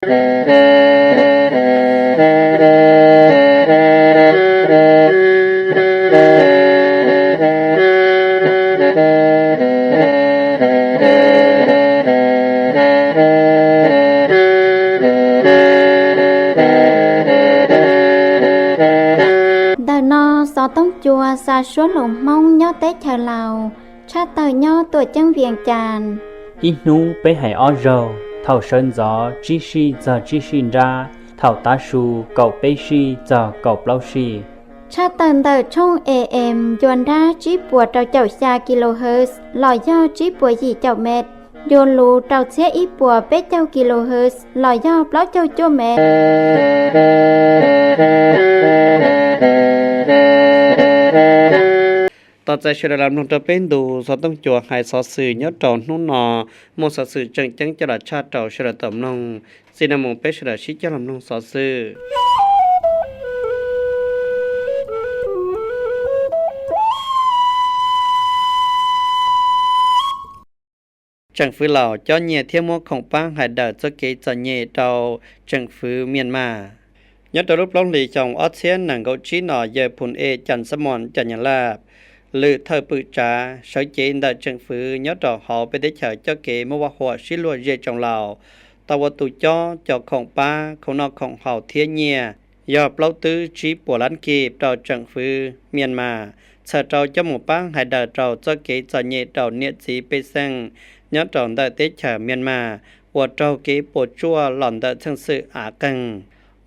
Ntawm no xov tooj cua xa suab lus Hmoob nyob teb chaws Laus, tshaj tawm nyob tuam ceeb Vias Cas. Ib hnub peb hais ob zaug, thaum sawv ntxov tsib sij txog tsib sij nrab, thaum tav su kaum peb sij txog kaum plaub sij. Tshaj tawm ntawm tshooj A M ncua nrab tsib puas rau caum xya kilohertz los yog tsib puas yim caum met, ncua luv rau txhiab ib puas peb caug kilohertz los yog plaub caug cuaj met. Tos txais sawv daws los mloog rau peb ntu xov tooj cua hais xov xwm nyob rau hnub no, muaj xov xwm tseem ceeb coj los tshaj rau sawv daws tau mloog. Txij no mus peb sawv daws sib cog los mloog xov xwm. Tseem fwv Laus cob nyiaj thiab muab khoom pab hais daws txoj kev txom nyem rau tseem fwv Mias Mas. Nyob rau lub plaub hlis xyoo ob txhiab nees nkaum tsib no, yawg Phum E Cas Xab Moos Cas Nyas Laj, lwm thawj pwm tsav sawv cev ntawm tseem fwv nyob rau hauv peb teb chaws coj kev muab vaj huam sib luag zej tsoom Laus, tau ua tus cob cov khoom pab khoom noj khoom haus thiab nyiaj yog plaub twb tsib puas lab kis rau tseem fwv Mias Mas, txhawm rau coj mus pab hais daws rau txoj kev txom nyem rau niam txiv pej xeem nyob rau ntawm teb chaws Mias Mas uas raug kev puas tsuaj los ntawm txheej xwm av qeeg,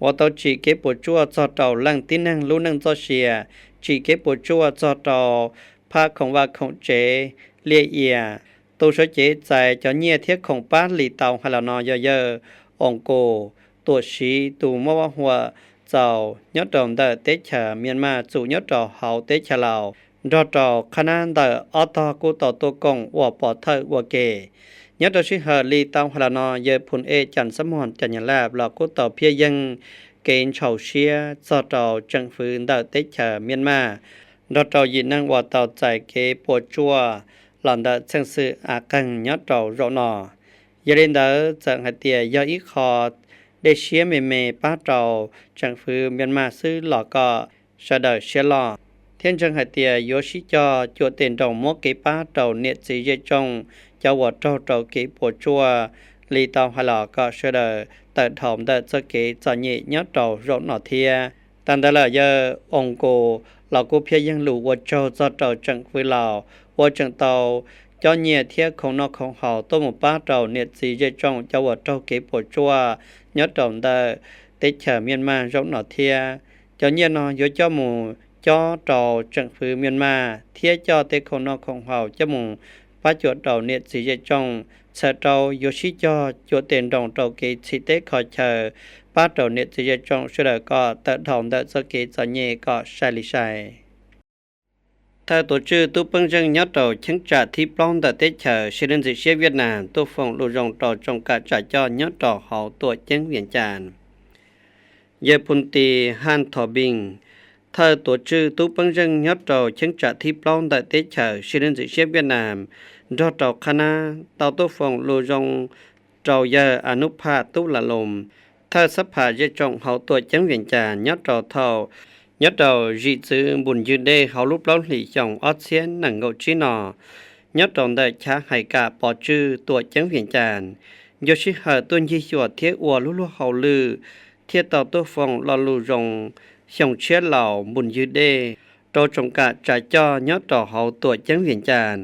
uas tau tsim kev puas tsuaj txog rau leej tib neeg lub neej txoj sia, tsim kev puas tsuaj txog rau phab khoom vaj khoom tsev, liaj ia. Tus sawv cev txais cov nyiaj thiab khoom pab li tau hais los no yog yawg Oos Kus Tuam Siv tus muab vaj huam txaus nyob rau ntawm teb chaws Mias Mas txum nyob rau hauv teb chaws Laus, nrog rau qhab nab ntawm ob tog kuj tau tuaj koom ua pov thawj ua ke. Nyob rau sij hawm li tau hais los no, yawg Phum E Cas Xab Moos Cas Nyas Laj los kuj tau phiaj yeeg kev ntshau siab txog rau tseem fwv ntawm teb chaws Mias Mas, nrog rau yim neeg uas tau txais kev puas tsuaj los ntawm txheej xwm av qeeg nyob rau zaum no. Yog li ntawd txawm hais tias yog ib qho dej siab me me pab rau tseem fwv Mias Mas xwb los kom sawv daws siab loj, thiab ntseeg hais tias yuav sib cog cuam tes nroos muab kev pab rau niam txiv zej tsoom cov uas raug rau kev puas tsuaj li tau hais los kom sawv daws tawm dhau ntawm txoj kev txom nyem nyob rau zaum no thiab. Tag ntawd lawm yawg Oos Kus los kuj phiaj yeeg lus ua tsaug txog rau tseem fwv Laus uas tseem tau cob nyiaj thiab khoom noj khoom haus tuaj mus pab rau niam txiv zej tsoom cov uas raug kev puas tsuaj nyob rau ntawm teb chaws Mias Mas zaum no thiab. Cov nyiaj no yuav coj mus cob rau tseem fwv Mias Mas thiab coj tej khoom noj khoom haus coj mus pab cuam rau niam txiv zej tsoom, txhawm rau yuav sib cog cuam tes nroos rau kev txhim teb kho chaw pab rau niam txiv zej tsoom sawv daws kom tawm dhau ntawm txoj kev txom nyem kom sai li sai. Thawj tuav tswj tub peeb zeej nyob rau cheeb tsam thib plaub ntawm teb chaws siv leej ntxim siab Vietnam tuaj foom lus zoo rau tsoom kam tsa coj nyob rau hauv tuam ceeb Vias Cas. Yawg Phum Tis Haj Thos Npis, thawj tuav tswj tub peeb zeej nyob rau cheeb tsam thib plaub ntawm teb chaws siv leej ntxim siab Vietnam, nrog rau qhab nab tau tuaj foom lus zoo rau yawg Anub Phaj Tub Las Lus, thawj xab phas zej tsoom hauv tuam ceeb Vias Cas nyob rau thaum, nyob rau zim txwv npus ywg dej hauv lub plaub hlis xyoo ob txhiab nees nkaum tsib no, nyob rau ntawm chav hais kam pov tswj tuam ceeb Vias Cas, ncua sij hawm tuaj ncig xyuas thiab ua lub luag hauj lwm, thiaj tau tuaj foom lo lus zoo xyoo tshiab laus npus ywg dej rau tsoom kam tsa coj nyob rau hauv tuam ceeb Vias Cas.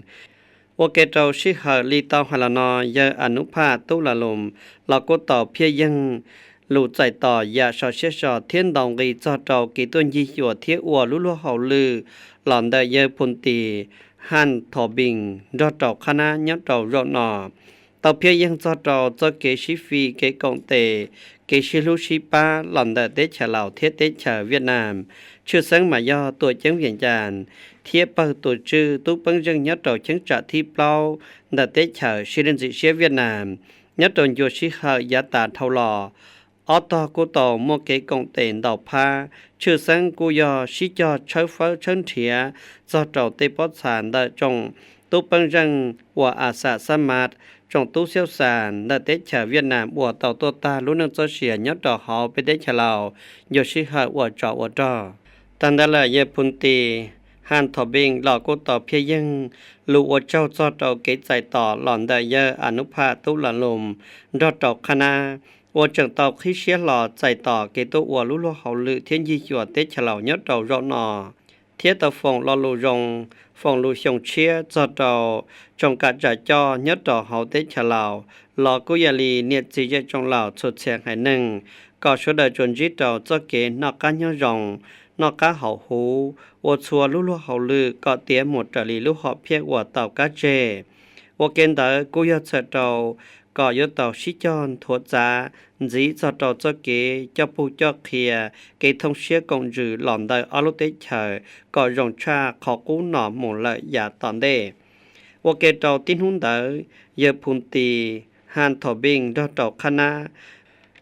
Ua ke rau sij hawm li tau hais los no, yawg Anub Phaj Tub Las Lus los kuj tau phiaj yeeg lus txais tos yam sov siab so thiab ntaus nqi txog rau kev tuaj ncig xyuas thiab ua lub luag hauj lwm los ntawm yawg Phum Tis Haj Thos Npis nrog rau qhab nab nyob rau zaum no, tau phiaj yeeg txog rau txoj kev sib fim kev koom tes, kev sib hlub sib pab los ntawm teb chaws Laus thiab teb chaws Vias Cas, tshwj xeeb mas yog tuam ceeb Vias Cas thiab pawg tuav tswj tub peeb zeej nyob rau cheeb tsam thib plaub ntawm teb chaws siv leej ntxim siab Vias Cas, nyob rau ncua sij hawm yav tas dhau los. Ob tog kuj tau muaj kev koom tes ntau phab, tshwj xeeb kuj yog sib cog tshawb fawb tshawb nrhiav txog rau tej pob txha ntawm tsoom tub peeb zeej uas a xa xab mas tsoom tub xiab xas ntawm teb chaws Viaj Nam uas tau tuaj tag lub neej txoj sia nyob rau hauv peb teb chaws Laus ncua sij hawm ua tsov ua rog. Tag ntawd lawm yawg Phum Tis Haj Thaum Npeej los kuj tau phiaj yeeg lus ua tsaug txog rau kev txais tos los ntawm yawg Anub Phaj Tub Las Lus nrog rau qhab nab uas tseem tau qhib siab hlo txais tos kev tuaj ua lub luag hauj lwm thiab ncig xyuas teb chaws Laus nyob rau zaum no, thiab tau foom lo lus zoo, foom lus xyoo tshiab txog rau tsoom kam tsam coj nyob rau hauv teb chaws Laus los kuj yog li niam txiv zej tsoom laus txhua txhia haiv neeg, kom sawv daws tsuas ntsib rau txoj kev noj qab nyob zoo, noj qab haus huv, ua txhua lub luag hauj lwm kom tiav mus raws li lub hom phiaj uas tau kab tseg. Ua ke ntawd kuj yog txhawm rau kom yuav tau sib cog nthuav txav ntxiv txog rau txoj kev coj pug coj qhia, kev thooj siab koom ntsws los ntawm ob lub teb chaws kom zoo tshaj qhov qub no mus lawm yav tom ntej. Ua ke rau tib hnub ntawd, yawg Phum Tis Haj Thaum Npeej nrog rau qhab nab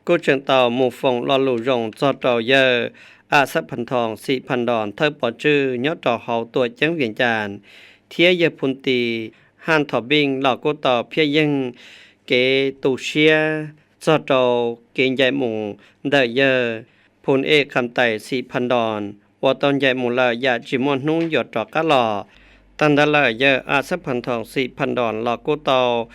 kuj tseem tau mus foom lo lus zoo txog rau yawg A Xab Phas Thoos Xim Phas Nros thawj pov tswj nyob rau hauv tuam ceeb Vias Cas, thiab yawg Phum Tis Haj Thaum Npeej los kuj tau phiaj yeeg kev tu siab txog rau kev ncaim mus ntawm yawg Phum Ej Kham Tais Xim Phas Nros uas tau ncaim mus lawm yam tsis muaj hnub yuav rov qab los. Tag ntawd lawm yawg A Xab Phas Thoos Xim Phas Nros los kuj tau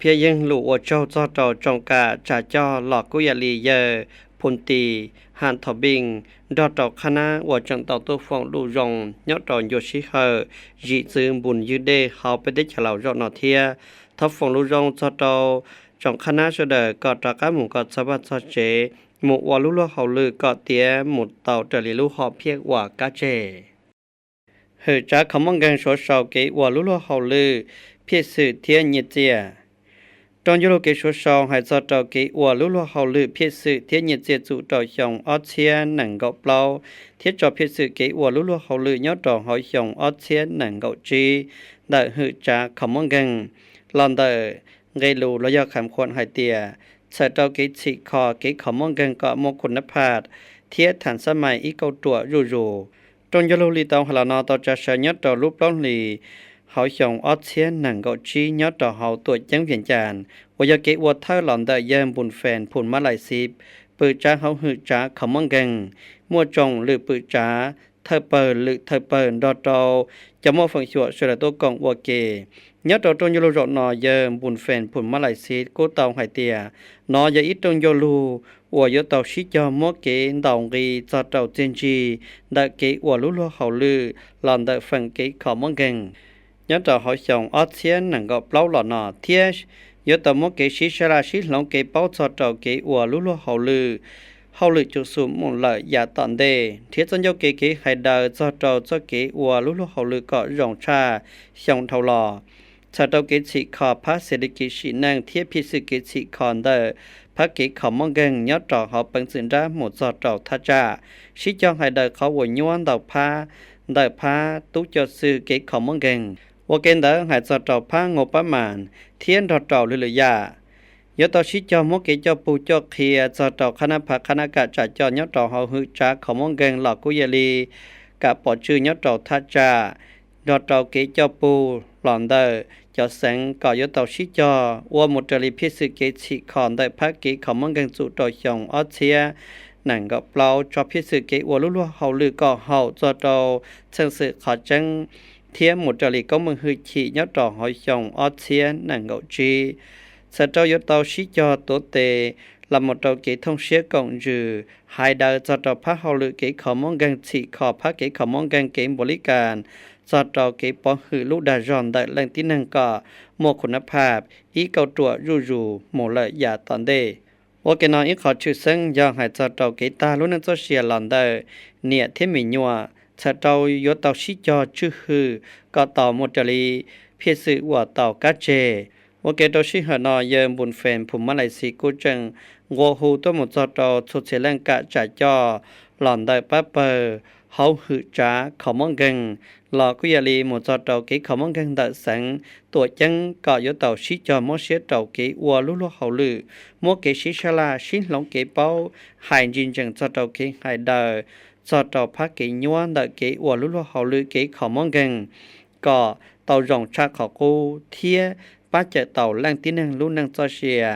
phiaj yeeg lus ua tsaug txog rau tsoom kam tsam coj los kuj yog li yawg Phum Tis Haj Thaum Npeej nrog rau qhab nab uas tseem tau tuaj foom lus zoo nyob rau ncua sij hawm zim txwv npus ywg dej hauv peb teb chaws Laus zaum no thiab. Thov foom lus zoo txog rau tsoom qhab nab sawv daws kom rov qab mus kom txog vaj txog tsev, mus ua lub luag hauj lwm kom tiav mus tau raws li lub hom phiaj uas kab tseg. Hwm tsav kho mob nkeeg suav sau kev ua lub luag hauj lwm, phiaj xwm thiab nyiaj txiag. Rooj ncauj lug kev suav sau hais txog rau kev ua lub luag hauj lwm, phiaj xwm thiab nyiaj txiag txum rau xyoo ob txhiab nees nkaum plaub thiab tso phiaj xwm kev ua lub luag hauj lwm nyob rau hauv xyoo ob txhiab nees nkaum tsib ntawm hwm tsav kho mob nkeeg los ntawm nqe lus los yog kham khuam hais tias txhawm rau kev txhim kho kev kho mob nkeeg kom muaj khum nab phaj thiab tham xab mais ib kauj ruam zuj zus. Rooj ncauj lug li tau hais los no tau tsa sawv nyob rau lub plaub hlis hauv xyoo ob txhiab nees nkaum tsib nyob rau hauv tuam ceeb Vias Cas uas yog kev ua thawj los ntawm yawg Npus Fes Phum Mab Lais Xib pwm tsav hauv hwm tsav kho mob nkeeg, muaj tsoom lwm pwm tsav, thawj pawg lwm thawj pawg nrog rau cov muaj feem xyuam sawv daws tuaj koom ua ke. Nyob rau rooj ncauj lug zaum no yawg Npus Fes Phum Mab Lais Xib kuj tau hais tias nov yog ib rooj ncauj lug uas yuav tau sib cog muab kev ntaus nqi txog rau txiaj ntsig ntawm kev ua lub luag hauj lwm los ntawm feem kev kho mob nkeeg nyob rau hauv xyoo ob txhiab nees nkaum plaub los no thiab yuav tau muab kev sib sab laj sib hloov kev paub txog rau kev ua lub luag hauj lwm, hauj lwm cum xum mus lawm yav tom ntej, nrhiav txoj ncauj kev kev hais daws txog rau txoj kev ua lub luag hauj lwm kom zoo tshaj xyoo dhau los. Txhawm rau kev txhim kho phab xes li kis sim neej thiab phiaj xwm kev txhim kho ntawm phab kev kho mob nkeeg nyob rau hauv peev xwm nrab mus txog rau thaj tsam, sib cog hais daws qhov uas nyuab ntau phab ntawm phab tub coj xwm kev kho mob nkeeg. Ua ke ntawd hais txog rau phab nqua pab mas thiab nrog rau lwm lwm yam, yuav tau sib cog muab kev coj pug coj qhia txog rau qhab nab phav qhab nab kam tsam coj nyob rau hauv hwm tsav kho mob nkeeg los kuj yog li kam pov tswj nyob rau thaj tsam nrog rau kev coj pug los ntawm cov xeev kom yuav tau sib cog ua mus raws li phiaj xwm kev txhim kho ntawm phab kev kho mob nkeeg txum rau xyoo ob txhiab nees nkaum plaub, tso phiaj xwm kev ua lub luag hauj lwm kom haum txog rau txheej xwm qhov tseeb thiab mus raws li koob meej hwj chim nyob rau hauv xyoo ob txhiab nees nkaum tsib. Txhawm rau yuav tau sib cog tuav tes los mus rau kev thooj siab koom ntsws, hais daws txog rau phab hauj lwm kev kho mob nkeeg, txhim kho phab kev kho mob nkeeg kev npuav li kas, txog rau kev pov hwm lub dag zog ntawm leej tib neeg kom muaj khum nab phaj, ib kauj ruam zuj zus mus lawm yav tom ntej. Ua ke no ib qho tshwj xeeb yog hais txog rau kev tag lub neej txoj sia los ntawm niam thiab me nyuam, txhawm rau yuav tau sib cog tswj hwm kom tau mus raws li phiaj xwm uas tau kab tseg. Ua ke rau sij hawm no yawg Npus Fes Phum Mab Lais Xib kuj tseem nqua hu tuaj mus txog rau txhua txhia leej kam tsam coj los ntawm pab pawg hauv hwm tsav kho mob nkeeg los kuj yog li mus txog rau kev kho mob nkeeg ntawm xeev tuam ceeb kom yuav tau sib cog mob siab rau kev ua lub luag hauj lwm, muab kev sib sab laj sib hloov kev paub, hais ntsis ntsees txog rau kev hais daws txog rau phab kev nyuab ntawm kev ua lub luag hauj lwm kev kho mob nkeeg kom tau zoo tshaj qhov qub thiab pab cawm tau leej tib neeg lub neej txoj sia.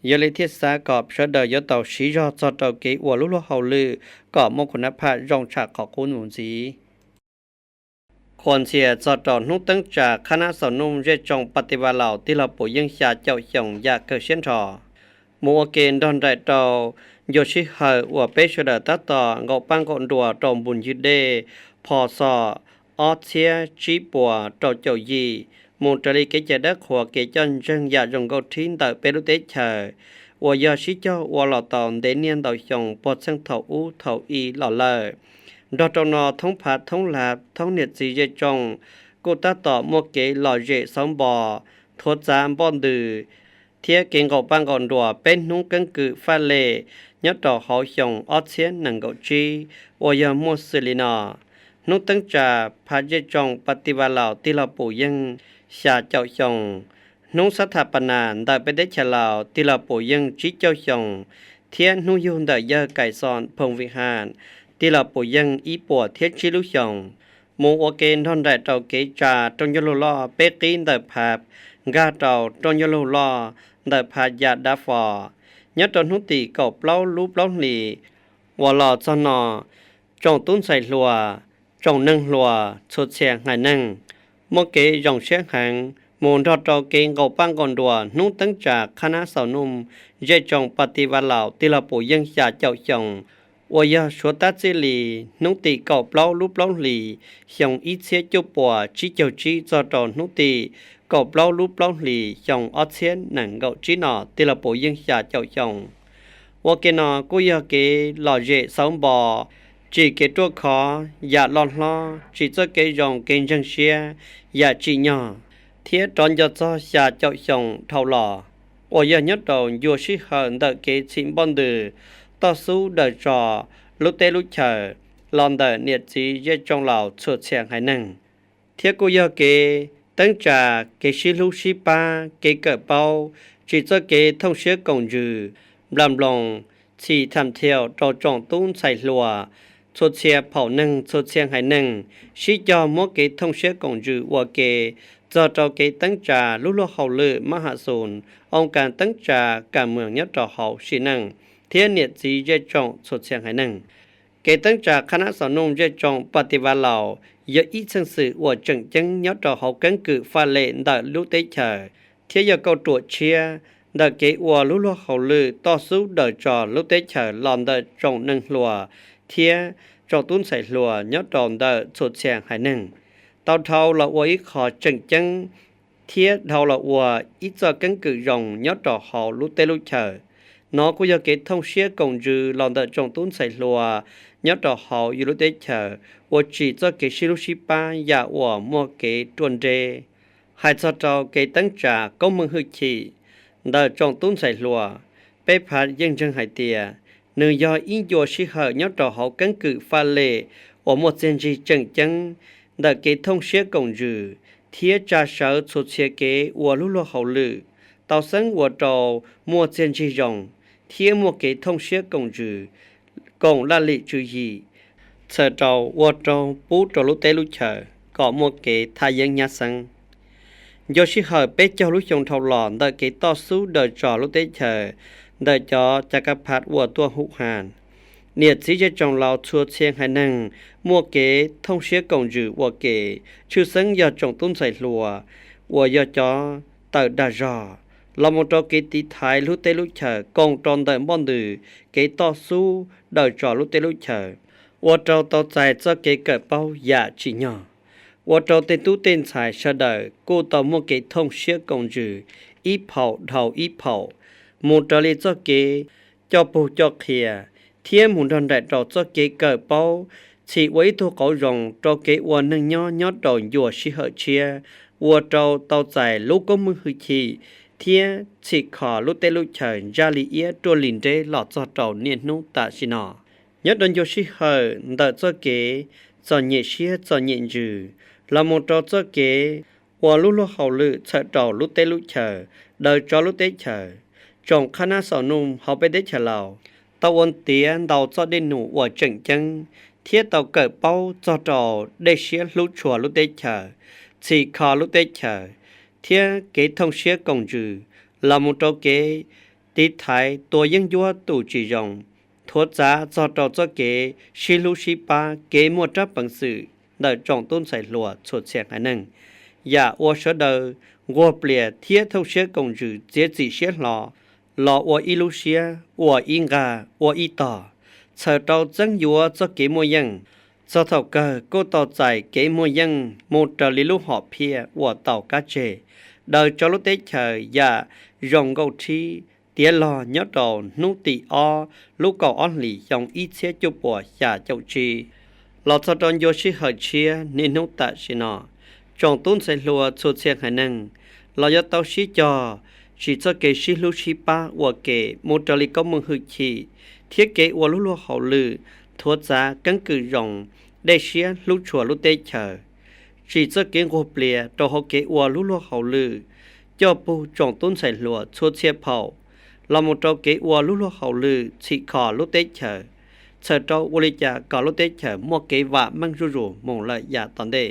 Yog li thiaj xav kom sawv daws yuav tau siv zog txog rau kev ua lub luag hauj lwm kom muaj kuv nab phaj zoo tshaj qhov qub mus ntxiv. Qhuas ntxhias txog rau hnub teeb tsa qhab nab xaus nuj zej tsoom pas tis vas laus tij laug Pum Yeej xya caum xyoo yam kawg siab nrho. Mus ua ke nrog nraim rau ncua sij hawm uas peb sawv daws tab tom nqaum paj nqaum nruas rau npus ncig dej Pho Xo ob txhiab tsib puas rau caum yim, mus raws li kev cai dawb qhuas kev coj ntseeg yam zoo nkauj rhib ntawm peb lub teb chaws, uas yog sib cog ua los tau ntev niaj ntau xyoo puag txheej thaum ub thaum i los lawm. Nrog rau no thoob phav thoob lav thoob niam txiv zej tsoom kuj tab tom muaj kev lom zem xauv npo, thuav txav npoj ntws, thiab kev nqaum paj nqaum nruas peb hnub keeb kwm faj lem nyob rau hauv xyoo ob txhiab nees nkaum tsib, uas yog muaj xws li no: hnub teeb tsa phav zej tsoom pas tis vas laus tij laug Pum Yeej xya caum xyoo, hnub xab thas pas nas ntawm peb teb chaws Laus tij laug Pum Yeej tsib caug xyoo, thiab hnub yug ntawm yawg Kais Xoos Phoom Vim Ham tij laug Pum Yeej ib puas thiab tsib lub xyoos. Mus ua ke nrog nraim rau kev tsa rooj ncauj lug loj peb qib ntawm phav nkag rau rooj ncauj lug loj ntawm phav Yas Dav Fos, nyob rau hnub tim kaum plaub lub plaub hlis uas los txog no. Tsoom tub ntxhais hluas, tsoom neeg hluas txhua txhia haiv neeg muaj kev zoo siab heev mus nrog rau kev nqaum paj nqaum nruas hnub teeb tsa qhab nab xaus nuj zej tsoom pas tis vas laus tij laug Pum Yeej xya caum xyoo, uas yog suav tab txij li hnub tim kaum plaub lub plaub hlis xyoo ib txhiab cuaj puas tsib caug tsib txog rau hnub tim kaum plaub lub plaub hlis xyoo ob txhiab nees nkaum tsib no tij laug Pum Yeej xya caum xyoo. Ua ke no kuj yog kev lom zem xauv npo, tsim kev ruaj khov, yam loj hlob, tsim txoj kev zoo kev ntseeg siab, yam tsim nyog, thiab rov nco txog xya caum xyoo dhau los, uas yog nyob rau ncua sij hawm ntawm kev txhim npoj ntws, toj xub daws tso lub teb lub chaws los ntawm niam txiv zej tsoom laus txhua txhia haiv neeg. Thiab kuj yog kev teeb tsa, kev sib hlub sib pab, kev kawm paub, tsim txoj kev thooj siab koom ntsws, nplas nploos, txhim tham thiaum rau tsoom tub ntxhais hluas txhua txhia phaum neeg txhua txhia haiv neeg, sib cog muab kev thooj siab koom ntsws ua ke txog rau kev teeb tsa lub luag hauj lwm mab ham xus, oo kas teeb tsa kas moos nyob rau hauv sim neej, thiab niam txiv zej tsoom txhua txhia haiv neeg. Kev teeb tsa qhab nab xaus nuj zej tsoom pas tis vas laus yog ib txheej xwm uas tseem ceeb nyob rau hauv keeb kwm faj lem ntawm lub teb chaws, thiab yog kauj ruam tshiab ntawm kev ua lub luag hauj lwm toj xub daws tso lub teb chaws los ntawm tsoom neeg hluas thiab tsoom tub ntxhais hluas nyob rau ntawm txhua txhia haiv neeg, tau dhau los ua ib qho tseem ceeb thiab dhau los ua ib txoj keeb kwm zoo nyob rau hauv lub teb lub chaws. No kuj yog kev thooj siab koom ntsws los ntawm tsoom tub ntxhais hluas nyob rau hauv yus lub teb chaws, ua tsim txoj kev sib hlub sib pab yam uas muaj kev ruaj nreb. Hais txog rau kev teeb tsa koob meej hwj chim ntawm tsoom tub ntxhais hluas, peb phav yeej ntseeg hais tias nws yog ib ncua sij hawm nyob rau hauv keeb kwm faj lem uas muaj txiaj ntsig tseem ceeb ntawm kev thooj siab koom ntsws thiab tsa sawv txhua txhia kev ua lub luag hauj lwm, tau xeeb ua rau muaj txiaj ntsig zoo thiab muaj kev thooj siab koom ntsws, koom laj lim tswv yim, txhawm rau ua rau pub rau lub teb lub chaws kom muaj kev thaj yeeb nyab xeeb. Ncua sij hawm peb caug lub xyoo dhau los ntawm kev toj xub daws tso lub teb chaws ntawm cov cav kav phav uas tuaj hum has, niam txiv zej tsoom laus txhua txhia haiv neeg muaj kev thooj siab koom ntsws ua ke, tshwj xeeb yog tsoom tub ntxhais hluas uas yog cov tawm dag zog, los mus rau kev tiv thaiv lub teb lub chaws koom rau ntawm npoj ntws kev toj xub daws tso lub teb lub chaws, ua rau tau txais txoj kev kawm paub yam tsim nyog, ua rau tej tub tej ntxhais sawv daws kuj tau muaj kev thooj siab koom ntsws ib phaum dhau ib phaum, mus raws li txoj kev coj pug coj qhia, thiab mus nrog nraim rau txoj kev kawm paub, txhim ua ib tug qauv zoo rau kev ua neej nyob nyob rau ncua sij hawm tshiab, ua rau tau txais lub koob meej hwj chim, thiab txhim kho lub teb lub chaws ntsaj li iab ruaj li nreb los txog rau niaj hnub tam sim no. Nyob rau ncua sij hawm ntawm txoj kev txom nyem siab txom nyem ntsws, los mus rau txoj kev ua lub luag hauj lwm txhawm rau lub teb lub chaws, daws tso lub teb chaws, tsoom qhab nab xaus nuj hauv peb teb chaws Laus tau ua tiav ntau txoj dej num uas tseem ceeb, thiab tau kawm paub txog rau dej siab hlub tshua lub teb chaws, txhim kho lub teb chaws, thiab kev thooj siab koom ntsws, los mus rau kev tiv thaiv tua yeeb ncuab tus tsis zoo, thuav txav txog rau txoj kev sib hlub sib pab, kev muaj rab peev xwm ntawm tsoom tub ntxhais hluas txhua txhia haiv neeg, yam uas sawv daws nquag plias thiab thooj siab koom ntsws txiav txim siab hlo los ua ib lub siab, ua ib nqag, ua ib tog, txhawm rau txeeb yuav txoj kev muaj yeej. Txog thaum kawg kuj tau txais kev muaj yeej mus raws li lub hom phiaj uas tau kab tseg daws rau lub teb chaws yam zoo nkauj rhib tiav log nyob rau hnub tim ob lub kaum ob hlis xyoo ib txhiab cuaj puas xya caum tsib, los txog rau ncua sij hawm tshiab niaj hnub tam sim no. Tsoom tub ntxhais hluas txhua txhia haiv neeg los yuav tau sib cog tsim txoj kev sib hlub sib pab ua ke mus raws li koob meej hwj chim thiab kev ua lub luag hauj lwm, thuav txav keeb kwm zoo, dej siab hlub tshua lub teb chaws, tsim txoj kev nquag plias rau hauv kev ua lub luag hauj lwm, coj pug tsoom tub ntxhais hluas txhua txhia phaum los mus rau kev ua lub luag hauj lwm txhim kho lub teb chaws, txhawm rau ua li cas kom lub teb chaws muaj kev vam meej zuj zus mus lawm yav tom ntej.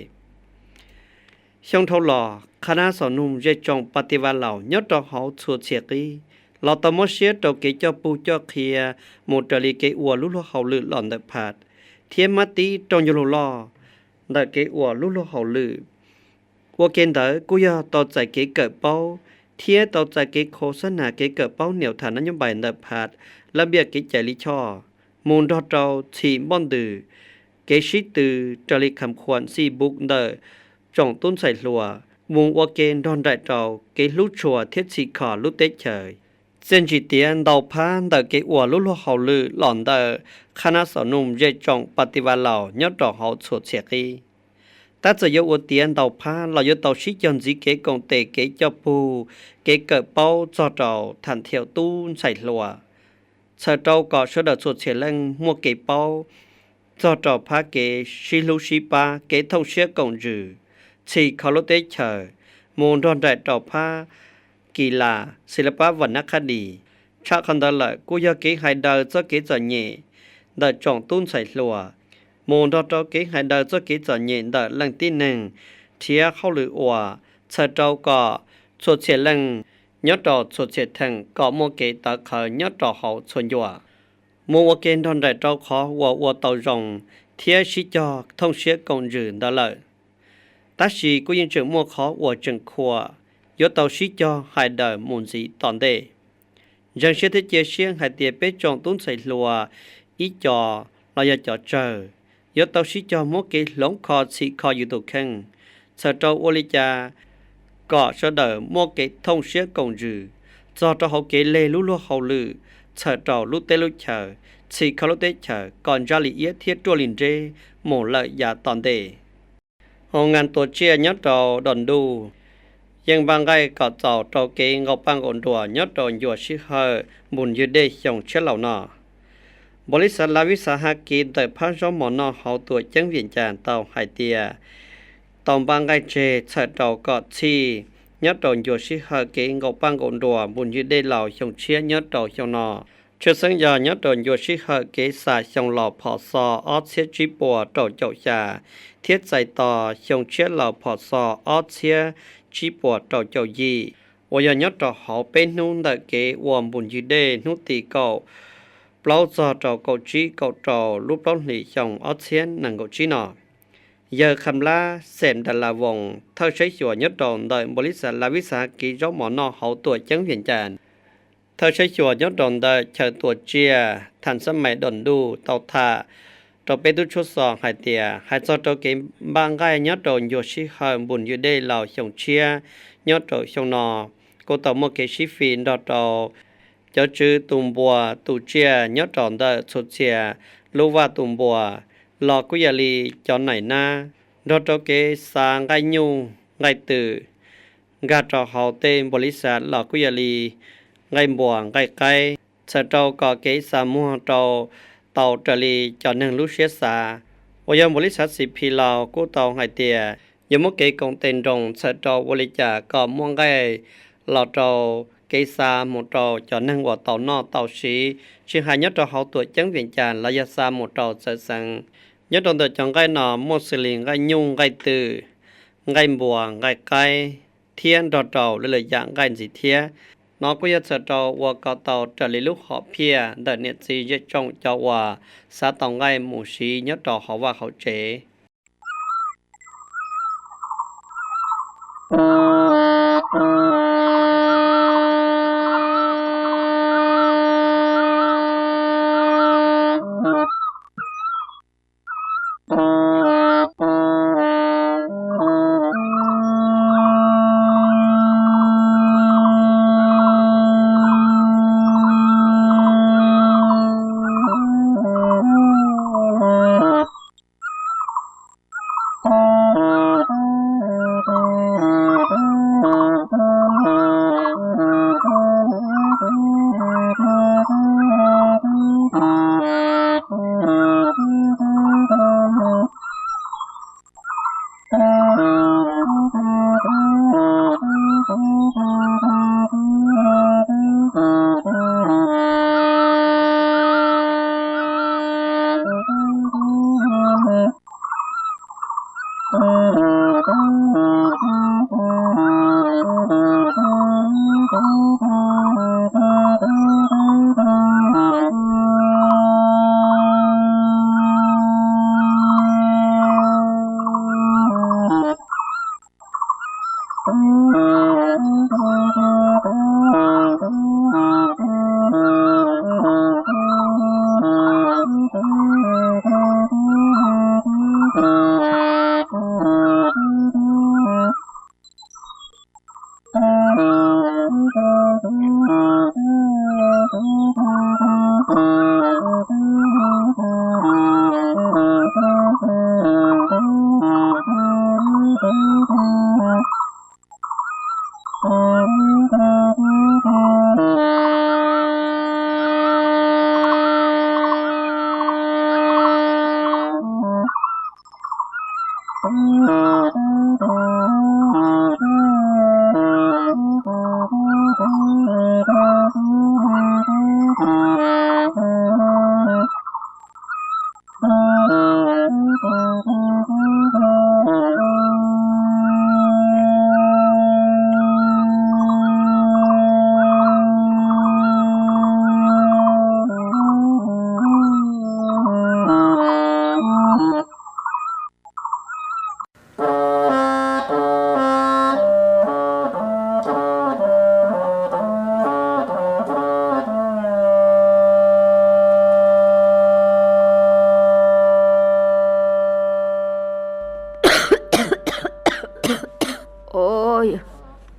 Xyoo dhau los, qhab nab xaus nug zej tsoom pas tis vas laus nyob rau hauv txhua txhia qib los tau muab siab rau kev coj pug coj qhia mus raws li kev ua lub luag hauj lwm los ntawm phaj, thiab mab tib rau ncauj lug loj ntawm kev ua lub luag hauj lwm. Ua ke ntawd kuj yog tau txais kev kawm paub thiab tau txais kev khos xab nas kev kawm paub niam tham nab nyob npais ntawm phaj, lab npiaj kev cai lij choj, mus nrog rau txhim npoj ntws kev sib tw raws li kham khuam xi buk ntawm tsoom tub ntxhais hluas, mus ua ke nrog nraim rau kev hlub tshua thiab txhim kho lub teb chaws. Txiaj ntsim tiav ntau phab ntawm kev ua lub luag hauj lwm los ntawm qhab nab xaus nug zej tsoom pas tis vas laus nyob rau hauv txhua txhia qib. Tab txawm yuav ua tiav ntau phab los yuav tau sib cog ntxiv kev koom tes kev coj pug, kev kawm paub txog rau tham thiaum tub ntxhais hluas, txhawm rau kom sawv daws txhua txhia leej muaj kev paub txog rau phab kev sib hlub sib pab, kev thooj siab koom ntsws, txhim kho lub teb chaws, mus nrog nraim rau phab kis las xis la pab vam nab qhab dis. Tshaj qhov ntawd lawm kuj yog kev hais daws txoj kev txom nyem ntawm tsoom tub ntxhais hluas, mus nrog rau kev hais daws txoj kev txom nyem ntawm leej tib neeg nrhiav hauj lwm ua, txhawm rau kom txhua txhia leej nyob rau txhua txhia theem kom muaj kev tawv qhawv nyob rau hauv txhua ncua, mus ua ke nrog nraim rau qhov uas ua tau zoo thiab sib cog thooj siab koom ntsws ntawd lawm. Tab sis kuj yeej tseem muaj qhov uas tseem khuam, yuav tau sib cog hais daws mus ntxiv tom ntej. Ntseeg siab thiab cia siab hais tias peb tsoom tub ntxhais hluas ib co los yog cov tsawg yuav tau sib cog muab kev hloov kho txhim kho yus tus kheej, txhawm rau ua li cas kom sawv daws muaj kev thooj siab koom ntsws txog rau hauv kev leg lub luag hauj lwm, txhawm rau lub teb lub chaws, txhim kho lub teb chaws kom ntsaj li iab thiab ruaj li nreb mus lawm yav tom ntej. Hoo ngas tuav tsiaj nyob rau Dom Ntuj yeej npaj nqaij kom txaus rau kev nqaus paj nqaus nruas nyob rau ncua sij hawm npus ywg dej xyoo tshiab laus no. Npaus lis xav Lav Vis Xav Has Kis ntawm phab zaub mov noj hauv tuam ceeb Vias Cas tau hais tias tau npaj nqaij tseg txhawm rau kom txhij nyob rau ncua sij hawm kev nqaus paj nqaus nruas npus ywg dej laus xyoo tshiab nyob rau xyoo no. Tshwj xeeb yog nyob rau ncua sij hawm kev xa xyoo laus phom xo ob txhiab tsib puas rau caum xya thiab txais tos xyoo tshiab laus phom xo ob txhiab tsib puas rau caum yim, uas yog nyob rau hauv peb hnub ntawm kev ua npus ywg dej hnub tim kaum plaub txog rau kaum tsib kaum rau lub plaub hlis xyoo ob txhiab nees nkaum tsib no. Yawg Kham Lab Xeem Das Las Voos, thawj saib xyuas nyob rau ntawm npaus lis xav Lav Vis Xav Has Kis zaub mov noj hauv tuam ceeb Vias Cas, thawj saib xyuas nyob rau ntawm chaw tuav tsiaj Thas Xab Mais Dom Ntuj tau tham rau peb tub tshuab xov hais tias hais txog rau kev npaj nqaij nyob rau ncua sij hawm npus ywg dej laus xyoo tshiab nyob rau xyoo no, kuj tau muaj kev sib fim nrog rau cov tswv tus npuas tus tsiaj nyob rau ntawm txhua txhia lub vaj tus npuas los kuj yog li cov nais nab, nrog rau kev xa nqaij nyuj nqaij twm, nkag rau hauv tej npaus lis xav los kuj yog li nqaij npuas nqaij qaib, txhawm rau kom kev xa muag rau tau raws li cov neeg lub siab xav. Uas yog npaus lis xav Xi Phi Laus kuj tau hais tias yuav muab kev koom tes nroos txhawm rau ua li cas kom muaj nqaij los rau kev xa mus rau cov neeg uas tau noj tau siv, tsis hais nyob rau hauv tuam ceeb Vias Cas los yog xa mus rau txawv xeev. Nyob rau ntawm cov nqaij no muaj xws li nqaij nyuj nqaij twm, nqaij npuas nqaij qaib, thiab nrog rau lwm lwm yam nqaij ntxiv thiab. No kuj yog txhawm rau ua kom tau raws li lub hom phiaj ntawm niam txiv zej tsoom cov uas xav tau nqaij mus siv nyob rau hauv vaj hauv tsev.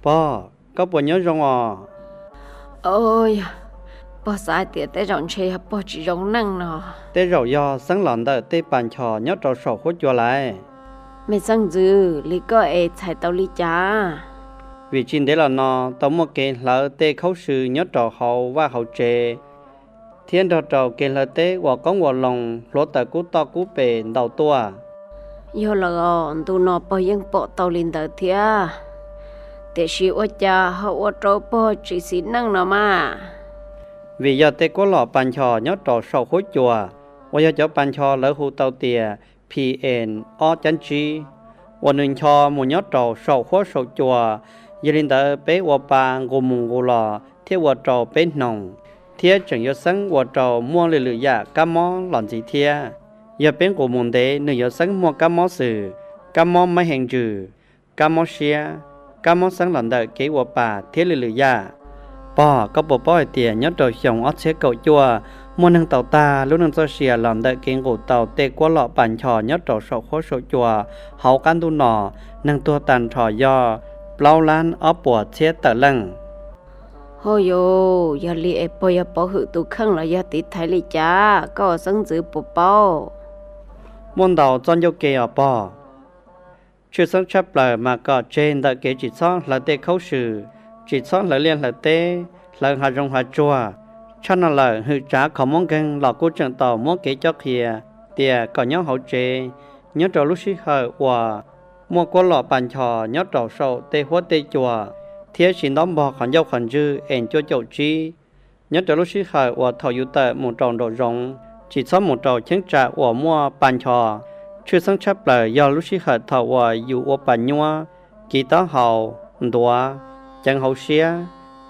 Pog, koj puas nyob zoo os? Yog, pog xav hais tias tej zaum ntshe yog pog tsis zoo neej no. Tej zaum yog xeeb los ntawm tej pas nchos nyob rau saum huab cua lawm. Me xeeb ntxwv, li koj es txhais tau li cas? Vim tsis ntev los no tau muaj kev hlawv tej khaub sw nyob rau hauv vaj hauv tsev, thiab nrog rau kev hlawv teb ua qoob ua loo hluav taws kub toj kub pes ntau tuaj. Yog lawm os, ntu no pog yeej pom tau li ntawd thiab. Tiam sis ua cas ho ua rau pog tsis xis neej no mas? Vim yog tej kuab lom pas nchos nyob rau saum huab cua, uas yog cov pas nchos lawv hu tau tias P M ob cab tsib, uas nws ncho mus nyob rau saum huab saum cua. Yog li ntawd peb ua pa nqus mus nqus los thiaj ua rau peb hnoos, thiab tseem yuav xeeb ua rau muaj lwm lwm yam kab mob los ntxiv thiab. Yog peb nqus mus ntev nws yuav xeeb muaj kab mob xwm, kab mob mab hee ntsws, kab mob siab, kab mob xeeb los ntawm kev ua pa thiab lwm lwm yam. Pog, koj puas paub hais tias nyob rau xyoo ob txhiab kaum cuaj muaj neeg tau tag lub neej txoj sia los ntawm kev nqus tau tej kuab lom pas nchos nyob rau saum huab saum cua? Hauv qab ntuj no neeg tuag tag nrho yog plaub lab ob puas txhiab tawm leej. Ho yog, yog li es pog yog pov hwm tus kheej los yog tiv thaiv li cas, koj ua xeeb ntxwv puas paub? Muaj ntau txoj ncauj ke os pog. Tshwj xeeb tshaj plaws mas kom tseg ntawm kev tsis txhob hlawv tej khaub sw, tsis txhob hlawv liaj hlawv teb, hlawv hav zoov hav tsuag. Tshaj no lawm hwm tsav kho mob nkeeg los kuj tseem tau muab kev cob qhia tias kom nyob hauv tsev, nyob rau lub sij hawm uas muaj kuab lom pas nchos nyob rau saum tej huab tej cua, thiab siv ntaub npog qhov ncauj qhov ntswg es cuaj caum tsib. Nyob rau lub sij hawm uas thaum yus tawm mus rau nraum zoov, tsis txhob mus rau cheeb tsam uas muaj pas nchos. Tshwj xeeb tshaj plaws yog lub sij hawm thaum uas yus ua pas nyuab, kiv taub hau, ntuav, ceev hauv siab,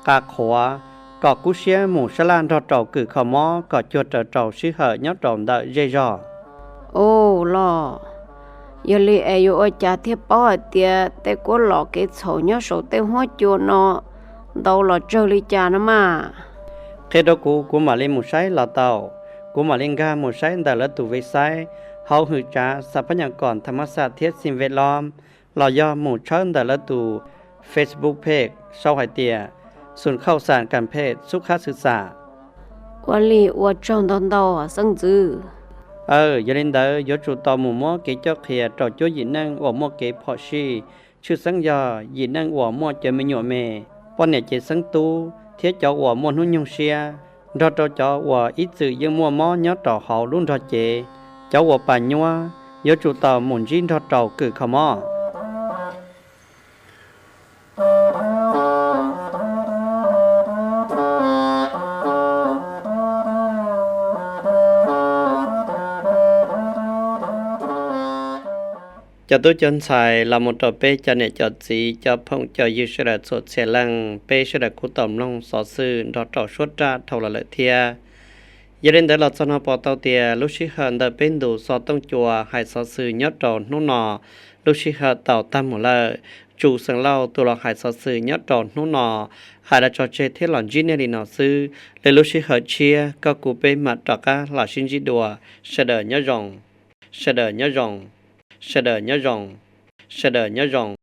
qa qhuav, kom kub siab mus sab laj nrog rau kws kho mob kom cuag raws rau sij hawm nyob rau ntawm zej zog. Ua los, yog li es yuav ua cas thiaj paub hais tias tej kuab los kev txhaum nyob saum tej huab cua no ntau los tsawg li cas no mas? Qhia rau kuv, kuv mam li mus saib los tau. Kuv mam li nkag mus saib ntawm lawv tus website hauv hwm tsav xas phab nyas kom tha mab xaj thiab xim ve lom, los yog mus tshawb ntawm lawv tus Facebook page sau hais tias Xus Khauj Xam Kas Phej Xub Khab Xwm Xam. Ua li ua tsaug ntau ntau xeeb ntxwv. Aw, yog li ntawd yuav tsum tau mus muab kev coj qhia rau cuab yim neej uas muaj kev phom sij, tshwj xeeb yog yim neej uas muaj cov me nyuam me, poj niam ces xeeb tub thiab cov uas muaj hnub nyoog siab, nrog rau cov uas ib txwm yeej muaj mob nyob rau hauv lub nrog cev, cov uas pam nyuab, yuav tsum tau mus ntsib nrog rau kws kho mob. Cov tub cov ntxhais los mus rau peb cov niam cov txiv cov phooj cov ywg sawv daws txhua txhia leej, peb sawv daws kuj tau mloog xov xwm nrog rau suab raj dhau los lawm thiab. Yog li ntawd los txog no pom tau tias lub sij hawm ntawm peb ntu xov tooj cua hais xov xwm nyob rau hnub no lub sij hawm tau tag mus lawm. Tsum Xeem Lauj tus los hais xov xwm nyob rau hnub no hais los tso tseg thiab los ntsib nej li no xwb. Lwm lub sij hawm tshiab koj kuv peb mam rov qab los sib ntsib dua. Sawv daws nyob zoo. Sawv daws nyob zoo. Sawv daws nyob zoo. Sawv daws nyob zoo.